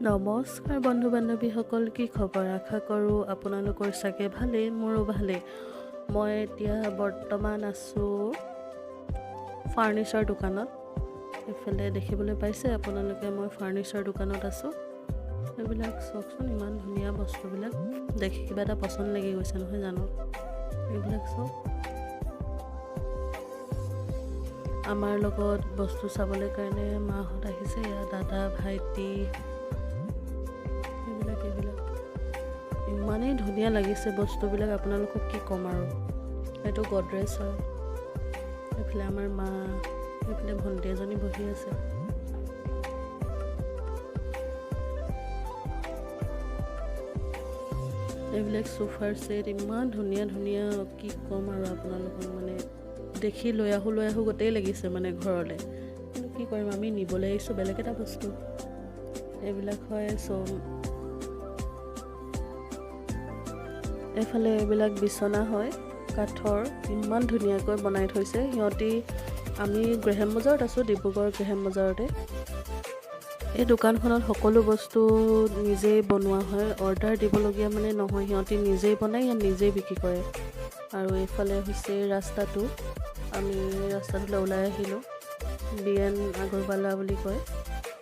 নমস্কাৰ বন্ধু বান্ধৱীসকল, কি খবৰ? আশা কৰোঁ আপোনালোকৰ চাগে ভালেই, মোৰো ভালেই। মই এতিয়া বৰ্তমান আছোঁ ফাৰ্নিচাৰ দোকানত। এইফালে দেখিবলৈ পাইছে আপোনালোকে, মই ফাৰ্নিচাৰ দোকানত আছোঁ। এইবিলাক চাওকচোন, ইমান ধুনীয়া বস্তুবিলাক দেখি কিবা এটা পচন্দ লাগি গৈছে, নহয় জানো? এইবিলাক চাওক। আমাৰ লগত বস্তু চাবলৈ কাৰণে মাহঁত আহিছে। এয়া দাদা, ভাইটি। এইবিলাক ইমানেই ধুনীয়া লাগিছে বস্তুবিলাক, আপোনালোকক কি ক'ম আৰু। এইটো গডৰেজ হয়। এইফালে আমাৰ মা, এইফালে ভণ্টি এজনী বহি আছে। এইবিলাক চোফাৰ ছেট, ইমান ধুনীয়া ধুনীয়া, কি ক'ম আৰু আপোনালোকক। মানে দেখি লৈ আহোঁ লৈ আহোঁ গোটেই লাগিছে মানে ঘৰলৈ। কিন্তু কি কৰিম, আমি নিবলৈ আহিছোঁ বেলেগ এটা বস্তু। এইবিলাক হয় এইফালে এইবিলাক বিচনা হয়, কাঠৰ, ইমান ধুনীয়াকৈ বনাই থৈছে সিহঁতি। আমি গ্ৰেহেম বজাৰত আছোঁ, ডিব্ৰুগড় গ্ৰেহেম বজাৰতে। এই দোকানখনত সকলো বস্তু নিজেই বনোৱা হয়, অৰ্ডাৰ দিবলগীয়া মানে নহয়। সিহঁতি নিজেই বনায়, ইয়াত নিজেই বিক্ৰী কৰে। আৰু এইফালে হৈছে ৰাস্তাটো। আমি ৰাস্তাটোলৈ ওলাই আহিলোঁ। বি এন আগৰৱালা বুলি কয়।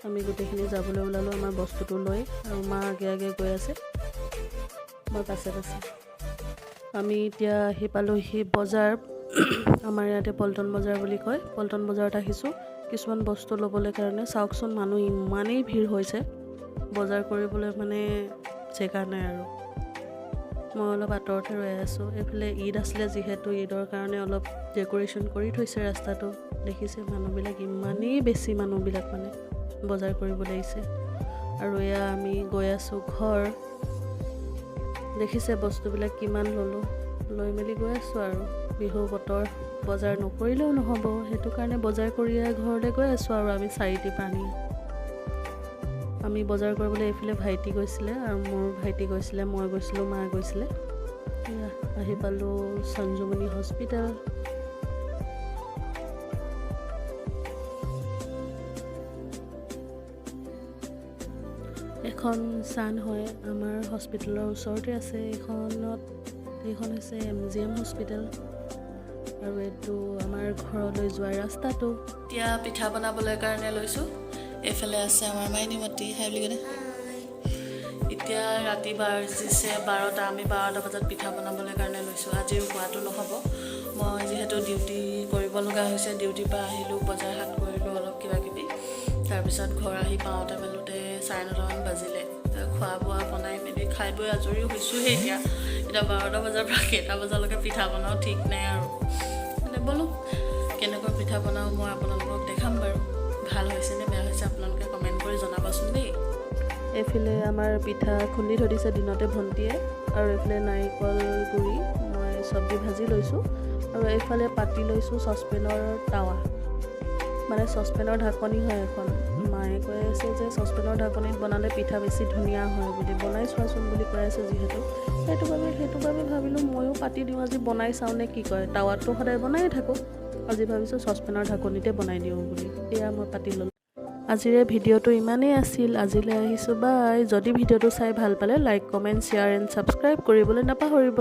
আমি গোটেইখিনি যাবলৈ ওলালোঁ আমাৰ বস্তুটো লৈ আৰু মা আগে আগে গৈ আছে, মই পাছে পাছে। আমি এতিয়া আহি পালোহি বজাৰ। আমাৰ ইয়াতে পল্টন বজাৰ বুলি কয়। পল্টন বজাৰত আহিছোঁ কিছুমান বস্তু ল'বলৈ কাৰণে। চাওকচোন, মানুহ ইমানেই ভিৰ হৈছে, বজাৰ কৰিবলৈ মানে জেগা নাই আৰু। মই অলপ আঁতৰতে ৰৈ আছোঁ। এইফালে ঈদ আছিলে যিহেতু, ঈদৰ কাৰণে অলপ ডেক'ৰেশ্যন কৰি থৈছে ৰাস্তাটো। দেখিছে মানুহবিলাক, ইমানেই বেছি মানুহবিলাক মানে বজাৰ কৰিবলৈ আহিছে। আৰু এয়া আমি গৈ আছোঁ ঘৰ। দেখিছে বস্তুবিলাক কিমান ল'লোঁ, লৈ মেলি গৈ আছোঁ। আৰু বিহু বতৰ, বজাৰ নকৰিলেও নহ'ব, সেইটো কাৰণে বজাৰ কৰিয়ে ঘৰলৈ গৈ আছোঁ। আৰু আমি চাৰিটি প্ৰাণী আমি বজাৰ কৰিবলৈ। এইফালে ভাইটি গৈছিলে আৰু মোৰ ভাইটি গৈছিলে, মই গৈছিলোঁ, মা গৈছিলে। এয়া আহি পালোঁ সঞ্জুমণি হস্পিটেল। এখন চান হয়, আমাৰ হস্পিটেলৰ ওচৰতে আছে এইখনত। এইখন হৈছে এম.জি.এম হস্পিটেল আৰু এইটো আমাৰ ঘৰলৈ যোৱা ৰাস্তাটো। এতিয়া পিঠা বনাবলৈ কাৰণে লৈছোঁ। এইফালে আছে আমাৰ মাইনীমতী, হাই বুলি ক'লে। এতিয়া ৰাতি বাজিছে 12টা। আমি 12টা বজাত পিঠা বনাবলৈ কাৰণে লৈছোঁ। আজি হোৱাটো নহ'ব, মই যিহেতু ডিউটি কৰিব লগা হৈছে। ডিউটিৰ পৰা আহিলোঁ, বজাৰ হাট কৰিলোঁ অলপ কিবা কিবি। তাৰপিছত ঘৰ আহি পাওঁতে মেলোঁতে 9:30টামান বাজিলে। খোৱা বোৱা বনাই মেলি খাই বৈ আজৰি হৈছোঁহে এতিয়া। এতিয়া 12টা বজাৰ পৰা কেইটা বজালৈকে পিঠা বনাওঁ ঠিক নাই আৰু। মানে ব'লক, কেনেকৈ পিঠা বনাওঁ মই আপোনালোকক দেখাম বাৰু। ভাল হৈছে নে বেয়া হৈছে আপোনালোকে কমেণ্ট কৰি জনাবচোন দেই। এইফালে আমাৰ পিঠা খুন্দি থৈ দিছে দিনতে ভণ্টিয়ে আৰু এইফালে নাৰিকল গুড়ি, মই চব্জি ভাজি লৈছোঁ আৰু এইফালে পাতি লৈছোঁ চচপেনৰ টাৱা, মানে চচপেনৰ ঢাকনি হয় এখন। মায়ে কৈ আছে যে চচপেনৰ ঢাকনিত বনালে পিঠা বেছি ধুনীয়া হয় বুলি, বনাই চোৱাচোন বুলি কৈ আছে যিহেতু, সেইটো বাবে ভাবিলোঁ ময়ো পাতি দিওঁ, আজি বনাই চাওঁ নে কি কয়। টাৱাতটো সদায় বনায়ে থাকোঁ, আজি ভাবিছোঁ চচপেনৰ ঢাকনিতে বনাই দিওঁ বুলি। এয়া মই পাতি ল'লোঁ। আজিৰে ভিডিঅ'টো ইমানেই আছিল। আজিলৈ আহিছোঁ, বাই। যদি ভিডিঅ'টো চাই ভাল পালে like, comment, share and subscribe কৰিবলৈ নাপাহৰিব।